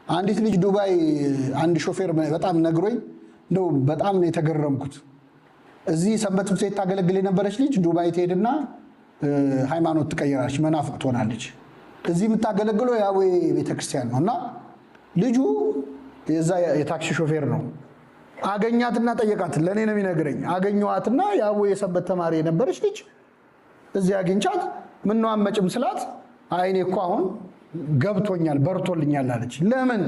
አንዲት ልጅ ዱባይ አንድ ሾፌር በጣም ነግሮኝ እንደው በጣም ነው የተገረምኩት። እዚህ ሰንበት ትምህርት ቤት ታገለግል የነበረች ልጅ ዱባይ ትሄድና ሃይማኖት ትቀይራለች፣ መናፍቅ ትሆናለች። እዚህ የምታገለግለው የአቡዬ ቤተክርስቲያን ነው። እና ልጁ የዛ የታክሲ ሾፌር ነው። አገኛትና ጠየቃት። ለእኔ ነው የሚነግረኝ። አገኘዋትና የአቡዬ የሰንበት ተማሪ የነበረች ልጅ እዚህ አግኝቻት ምነው አትመጭም ስላት፣ አይ እኔ እኮ አሁን ገብቶኛል በርቶልኛል አለች። ለምን?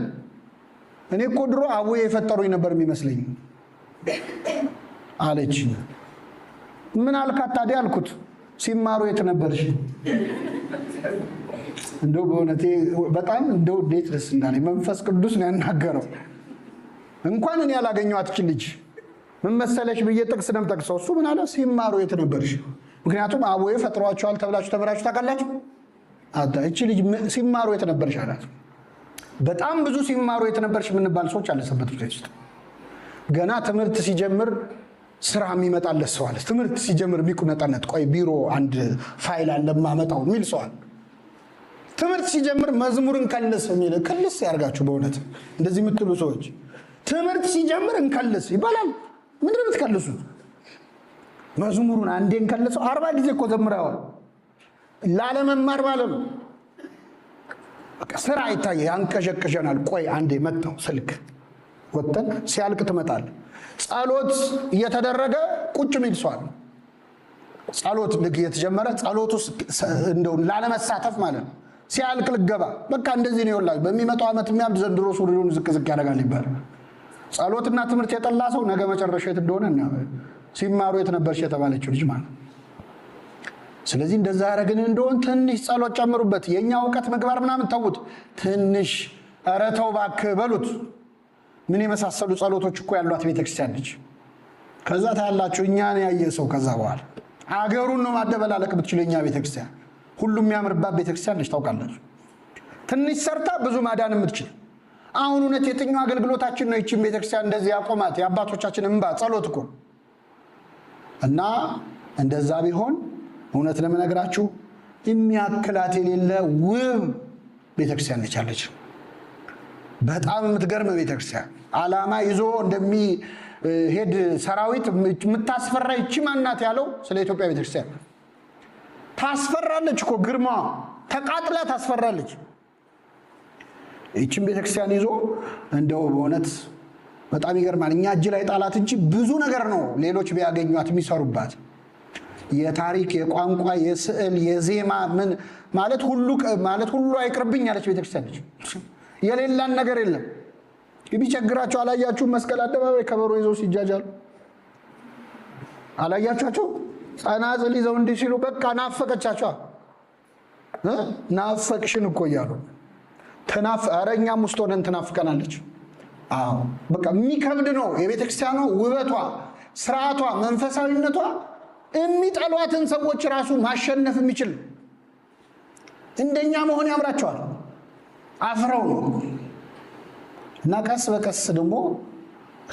እኔ እኮ ድሮ አቡዬ የፈጠሩኝ ነበር የሚመስለኝ አለች። ምን አልካት ታዲያ አልኩት። ሲማሩ የት ነበርሽ? እንደው በእውነቴ በጣም እንደው እንዴት ደስ እንዳለኝ፣ መንፈስ ቅዱስ ነው ያናገረው። እንኳን እኔ ያላገኘኋት ይህች ልጅ ምን መሰለሽ ብዬ ጥቅስ ነው የምጠቅሰው። እሱ ምን አለ? ሲማሩ የት ነበርሽ? ምክንያቱም አቡዬ ፈጥሯቸዋል ተብላችሁ ተምራችሁ ታውቃላችሁ? እቺ ልጅ ሲማሩ የት ነበርሽ አላት። በጣም ብዙ ሲማሩ የት ነበርሽ የምንባል ሰዎች አለ ሰንበት ትምህርት ቤት ውስጥ። ገና ትምህርት ሲጀምር ስራ የሚመጣለት ሰው አለ። ትምህርት ሲጀምር የሚቁነጠነጥ፣ ቆይ ቢሮ አንድ ፋይል አለ የማመጣው የሚል ሰው አለ። ትምህርት ሲጀምር መዝሙርን ከልስ የሚል፣ ክልስ ያርጋችሁ። በእውነት እንደዚህ የምትሉ ሰዎች፣ ትምህርት ሲጀምር እንከልስ ይባላል። ምንድን ነው የምትከልሱት? መዝሙሩን አንዴ እንከልሰው፣ 40 ጊዜ እኮ ዘምረዋል። ላለመማር ማለት ነው። በቃ ስራ ይታየ ያንቀዠቅዠናል። ቆይ አንዴ መጣው፣ ስልክ ወጥተን ሲያልቅ ትመጣል። ጸሎት እየተደረገ ቁጭ የሚል ሰው አለ። ጸሎት ልክ እየተጀመረ ጸሎት ውስጥ እንደው ላለመሳተፍ ማለት ነው። ሲያልቅ ልገባ፣ በቃ እንደዚህ ነው። ይኸውላችሁ በሚመጣው ዓመት የሚያብድ ዘንድሮ ሱሪውን ዝቅ ዝቅ ያደርጋል ይባላል። ጸሎትና ትምህርት የጠላ ሰው ነገ መጨረሻ የት እንደሆነ እና ሲማሩ የት ነበርሽ የተባለችው ልጅ ማለት ነው። ስለዚህ እንደዛ ያደረግን እንደሆን ትንሽ ጸሎት ጨምሩበት። የኛ እውቀት ምግባር ምናምን ተዉት። ትንሽ ኧረ ተው እባክህ በሉት። ምን የመሳሰሉ ጸሎቶች እኮ ያሏት ቤተክርስቲያን ነች። ከዛ ታያላችሁ እኛን ያየ ሰው ከዛ በኋላ አገሩን ነው ማደበላለቅ ብትችል የኛ ቤተክርስቲያን፣ ሁሉም የሚያምርባት ቤተክርስቲያን ነች። ታውቃላችሁ። ትንሽ ሰርታ ብዙ ማዳን የምትችል። አሁን እውነት የትኛው አገልግሎታችን ነው ይችን ቤተክርስቲያን እንደዚህ ያቆማት? የአባቶቻችን እንባ ጸሎት እኮ። እና እንደዛ ቢሆን እውነት ለመነግራችሁ የሚያክላት የሌለ ውብ ቤተክርስቲያን ነች ያለች። በጣም የምትገርም ቤተክርስቲያን፣ ዓላማ ይዞ እንደሚሄድ ሰራዊት የምታስፈራ፣ ይቺ ማናት ያለው ስለ ኢትዮጵያ ቤተክርስቲያን። ታስፈራለች እኮ፣ ግርማዋ ተቃጥላ ታስፈራለች። ይችን ቤተክርስቲያን ይዞ እንደው በእውነት በጣም ይገርማል። እኛ እጅ ላይ ጣላት እንጂ ብዙ ነገር ነው ሌሎች ቢያገኟት የሚሰሩባት። የታሪክ፣ የቋንቋ፣ የስዕል፣ የዜማ ምን ማለት ሁሉ ማለት ሁሉ አይቅርብኝ ያለች ቤተክርስቲያን ነች። የሌላን ነገር የለም። ቢቸግራቸው አላያችሁም? መስቀል አደባባይ ከበሮ ይዘው ሲጃጃሉ አላያችኋቸው? ጸናጽል ይዘው እንዲህ ሲሉ በቃ ናፈቀቻቸዋ። ናፈቅሽን እኮ እያሉ ትናፍ ኧረ እኛም ውስጥ ሆነን ትናፍቀናለች። አዎ በቃ የሚከብድ ነው። የቤተክርስቲያኗ ውበቷ፣ ስርዓቷ፣ መንፈሳዊነቷ የሚጠሏትን ሰዎች ራሱ ማሸነፍ የሚችል፣ እንደኛ መሆን ያምራቸዋል። አፍረው ነው። እና ቀስ በቀስ ደግሞ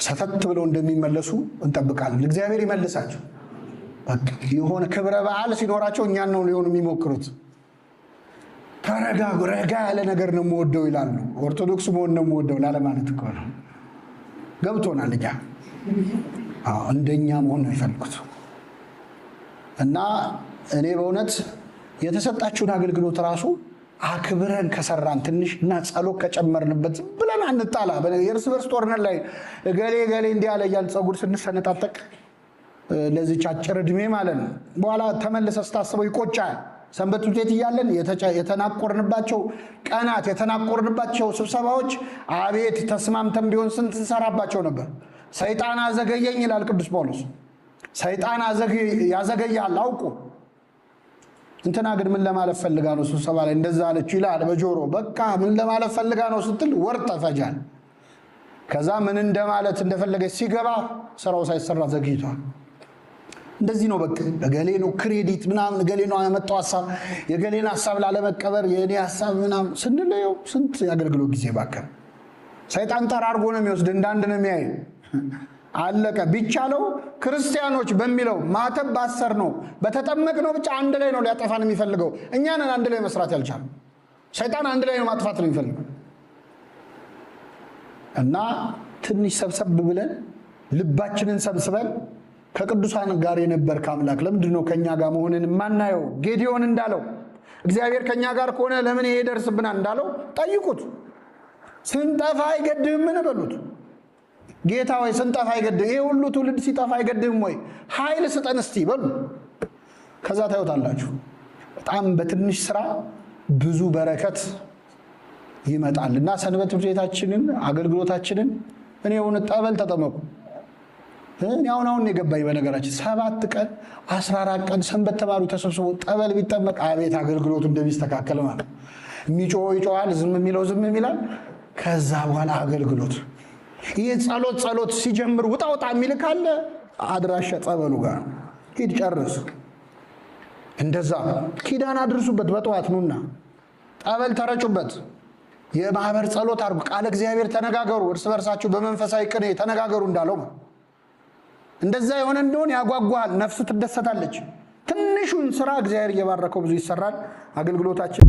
ሰተት ብለው እንደሚመለሱ እንጠብቃለን። እግዚአብሔር ይመልሳቸው። በቃ የሆነ ክብረ በዓል ሲኖራቸው እኛን ነው ሊሆኑ የሚሞክሩት። ተረጋጉ፣ ረጋ ያለ ነገር ነው የምወደው ይላሉ። ኦርቶዶክስ መሆን ነው የምወደው ላለማለት እኮ ነው። ገብቶናል። እኛ አዎ፣ እንደኛ መሆን ነው የሚፈልጉት። እና እኔ በእውነት የተሰጣችሁን አገልግሎት ራሱ አክብረን ከሰራን ትንሽ እና ጸሎት ከጨመርንበት ብለን አንጣላ። የእርስ በርስ ጦርነት ላይ እገሌ እገሌ እንዲህ አለ እያልን ፀጉር ስንሰነጣጠቅ ለዚች አጭር እድሜ ማለት ነው። በኋላ ተመልሰ ስታስበው ይቆጫል። ሰንበት ትምህርት ቤት እያለን የተናቆርንባቸው ቀናት፣ የተናቆርንባቸው ስብሰባዎች፣ አቤት ተስማምተን ቢሆን ስንት እንሰራባቸው ነበር። ሰይጣን አዘገየኝ ይላል ቅዱስ ጳውሎስ። ሰይጣን ያዘገያል አውቆ። እንትና ግን ምን ለማለት ፈልጋ ነው ስብሰባ ላይ እንደዛ አለችው ይላል በጆሮ። በቃ ምን ለማለት ፈልጋ ነው ስትል ወር ተፈጃል። ከዛ ምን እንደማለት እንደፈለገች ሲገባ ስራው ሳይሰራ ዘግይቷል። እንደዚህ ነው። በቃ እገሌ ነው credit ምናምን፣ እገሌ ነው ያመጣው ሀሳብ፣ የገሌን ሀሳብ ላለመቀበር የእኔ ሀሳብ ምናምን ስንለየው ስንት የአገልግሎት ጊዜ ባከን። ሰይጣን ጠራርጎ ነው የሚወስድ፣ እንዳንድ ነው የሚያይ። አለቀ። ቢቻለው ክርስቲያኖች በሚለው ማተብ ባሰር ነው በተጠመቅ ነው ብቻ አንድ ላይ ነው ሊያጠፋን የሚፈልገው። እኛንን አንድ ላይ መስራት ያልቻለው ሰይጣን አንድ ላይ ነው ማጥፋት ነው የሚፈልገው። እና ትንሽ ሰብሰብ ብለን ልባችንን ሰብስበን ከቅዱሳን ጋር የነበርክ አምላክ ለምንድን ነው ከእኛ ጋር መሆንን የማናየው? ጌዲዮን እንዳለው እግዚአብሔር ከእኛ ጋር ከሆነ ለምን ይሄ ይደርስብናል እንዳለው ጠይቁት። ስንጠፋ አይገድህምን በሉት። ጌታ ወይ ስንጠፋ አይገድህ፣ ይሄ ሁሉ ትውልድ ሲጠፋ አይገድህም ወይ? ኃይል ስጠን እስቲ በሉ። ከዛ ታዩታላችሁ። በጣም በትንሽ ስራ ብዙ በረከት ይመጣል። እና ሰንበት ትምህርት ቤታችንን አገልግሎታችንን እኔ የሆነ ጠበል ተጠመቁ። እኔ አሁን አሁን የገባኝ በነገራችን 7 ቀን 14 ቀን ሰንበት ተማሪው ተሰብስቦ ጠበል ቢጠመቅ አቤት አገልግሎቱ እንደሚስተካከል ማለት ነው። የሚጮኸው ይጮሃል፣ ዝም የሚለው ዝም ይላል። ከዛ በኋላ አገልግሎት ይህ ጸሎት ጸሎት ሲጀምር ውጣ ውጣ የሚል ካለ አድራሻ ጸበሉ ጋር ሂድ ጨርስ። እንደዛ ኪዳን አድርሱበት፣ በጠዋት ኑና ጠበል ተረጩበት፣ የማህበር ጸሎት አድርጉ፣ ቃለ እግዚአብሔር ተነጋገሩ፣ እርስ በርሳችሁ በመንፈሳዊ ቅኔ ተነጋገሩ እንዳለው እንደዛ የሆነ እንደሆነ ያጓጓል፣ ነፍስ ትደሰታለች። ትንሹን ስራ እግዚአብሔር እየባረከው ብዙ ይሰራል አገልግሎታችን።